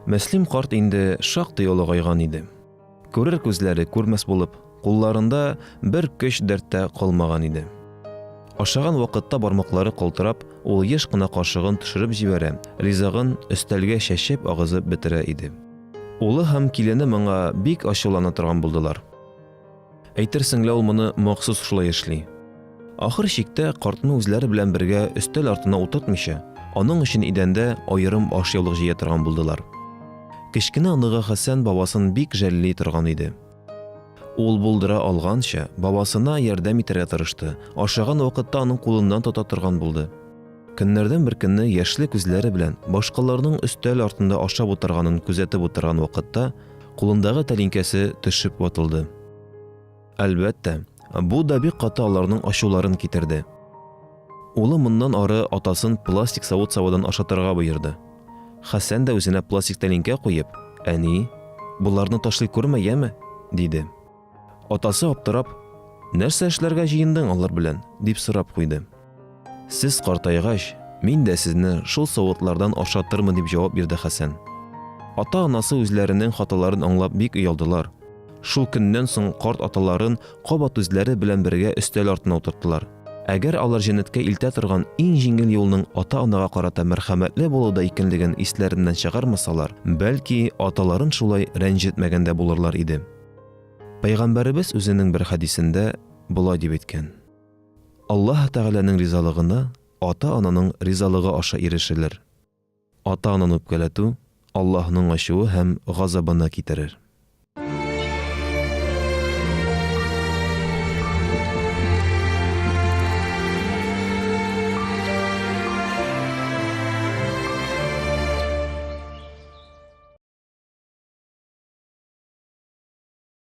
Мөслим карт инде шактый олыгайган иде. Күрер күзләре күрмәс булып, кулларында бер көч дәрт тә калмаган иде. Ашаган вакытта бармаклары калтырап, ул еш кына кашыгын төшереп җибәрә, ризыгын өстәлгә чәчеп агызып бетерә иде. Улы һәм килене моңа бик ачулана торган булдылар. Әйтерсең лә ул моны махсус шулай эшли. Ахыр чиктә картны үзләре белән бергә өстәл артына утыртмыйча, аның өчен идәндә аерым ашъяулык җыя торган булдылар. Кечкенә оныгы Хәсән бабасын бик жәлли торган иде. Ул булдыра алганча, бабасына ярдәм итәргә тырышты, ашаган вакытта аның кулыннан тота торган булды. Көннәрдән бер көнне яшьле күзләре белән башкаларның өстәл артында ашап утырганын күзәтеп утырган вакытта, кулындагы тәлинкәсе төшеп ватылды. Әлбәттә, бу да бик каты аларның ачуларын китерде. Улы моннан ары атасын пластик савыт-сабадан ашатырга боерды. Хәсән дә үзенә пластик тәлинкә куеп, Әни, боларны ташлый күрмә, яме? диде. Атасы аптырап, Нәрсә эшләргә җыендың алар белән? дип сорап куйды. Сез картайгач, мин дә сезне шул савытлардан ашатырмын, дип җавап бирде Хәсән. Ата-анасы үзләренең хаталарын аңлап бик оялдылар. Шул көннән соң карт аталарын кабат үзләре белән бергә өстәл артына утырттылар. Әгәр алар җәннәткә илтә торган иң җиңел юлның ата-анага карата мәрхәмәтле булуда икәнлеген исләреннән чыгармасалар, бәлки, аталарын шулай рәнҗетмәгән дә булырлар иде. Пәйгамбәребез үзенең бер хәдисендә болай дип әйткән. Аллаһ Тәгаләнең ризалыгына ата-ананың ризалыгы аша ирешелер. Ата-ананы үпкәләтү Аллаһның ачуы һәм газабына китерер.